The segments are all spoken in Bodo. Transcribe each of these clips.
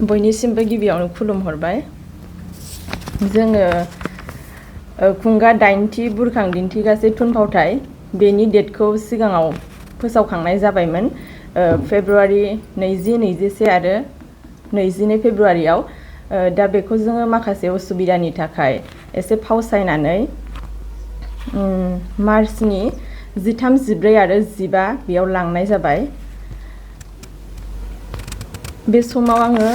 बयनिसिमबो गिबियावनो खुलुमहरबाय। जोङो खुंगा 8थि बुरखां दिन्थिगासे थुनफावथाय बेनि डेटखौ सिगाङाव फोसावखांनाय जाबायमोन। फेब्रुवारि 20-21 आरो 22 फेब्रुवारियाव दा बेखौ जोङो माखासे उसुबिदानि थाखाय एसे फावसायनानै मार्चनि 13, 14 आरो 15 बेयाव लांनाय जाबाय। बे समाव आङो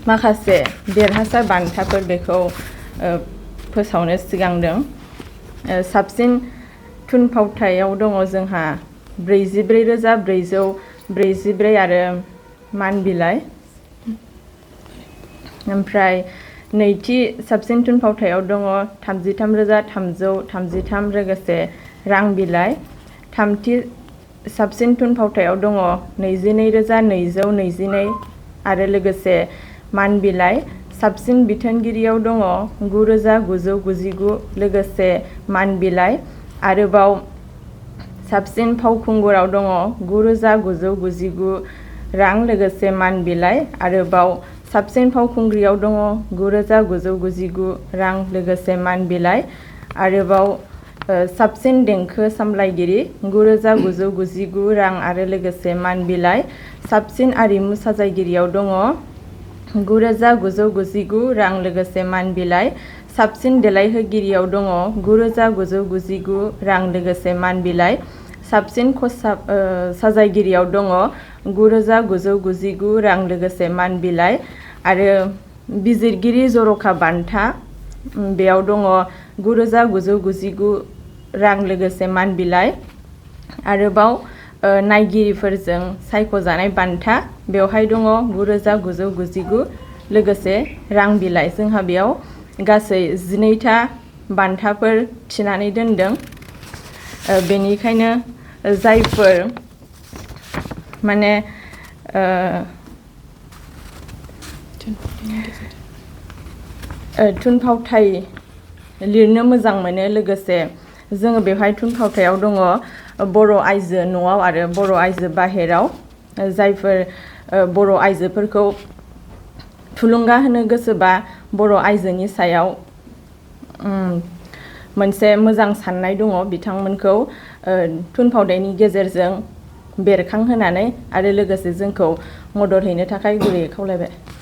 माखासे देरहासार बान्थाफोर बेखौ फोसावनो सिगांदों। साबसिन थुनफावथायाव दङ जोंहा 44,444 आरो मान बिलाइ। ओमफ्राय नैथि साबसिन थुनफावथायाव दङ 33,333 लोगोसे रां बिलाइ। थामथि साबसिन थुनफावथायाव दङ 22,222 आरो लोगोसे मान बिलाइ। साबसिन बिथोनगिरियाव दङ 9,999 लोगोसे मान बिलाइ। आरोबाव साबसिन फावखुंगुराव दङ 9,999 रां लोगोसे मान बिलाइ। आरोबाव साबसिन फावखुंग्रियाव दङ 9,999 रां लोगोसे मान बिलाइ। आरोबाव साबसिन देंखो सामलायगिरि 9,999 रां आरो लोगोसे मान बिलाइ। साबसिन आरिमु साजायगिरियाव दङ 9,999 रां लोगोसे मान बिलाइ। साबसिन देलायहोगिरियाव दङ 9,999 रां लोगोसे मान बिलाइ। साबसिन खसाब साजायगिरियाव दङ 9,999 रां लोगोसे मान बिलाइ। आरो बिजिरगिरि जर'खा बान्था बेयाव दङ 9,999 रां लोगोसे मान बिलाइ। आरोबाव नायगिरिफोरजों सायख'जानाय बान्था बेवहाय दङ 9,999 लोगोसे रां बिलाइ। जोंहा बेयाव गासै 12था बान्थाफोर थिनानै दोनदों। बेनिखायनो जायफोर माने थुनफावथाय लिरनो मोजां मोनो, लोगोसे जोङो बेवहाय थुनफावथायाव दङ बर' आइजो न'आव आरो बर' आइजो बाहेराव। जायफोर बर' आइजोफोरखौ थुलुंगा होनो गोसोबा बर' आइजोनि सायाव मोनसे मोजां साननाय दङ बिथांमोनखौ थुनफावथायनि गेजेरजों बेरखांहोनानै आरो लोगोसे जोंखौ मदद हैनो थाखाय गुरैयै खावलायबाय।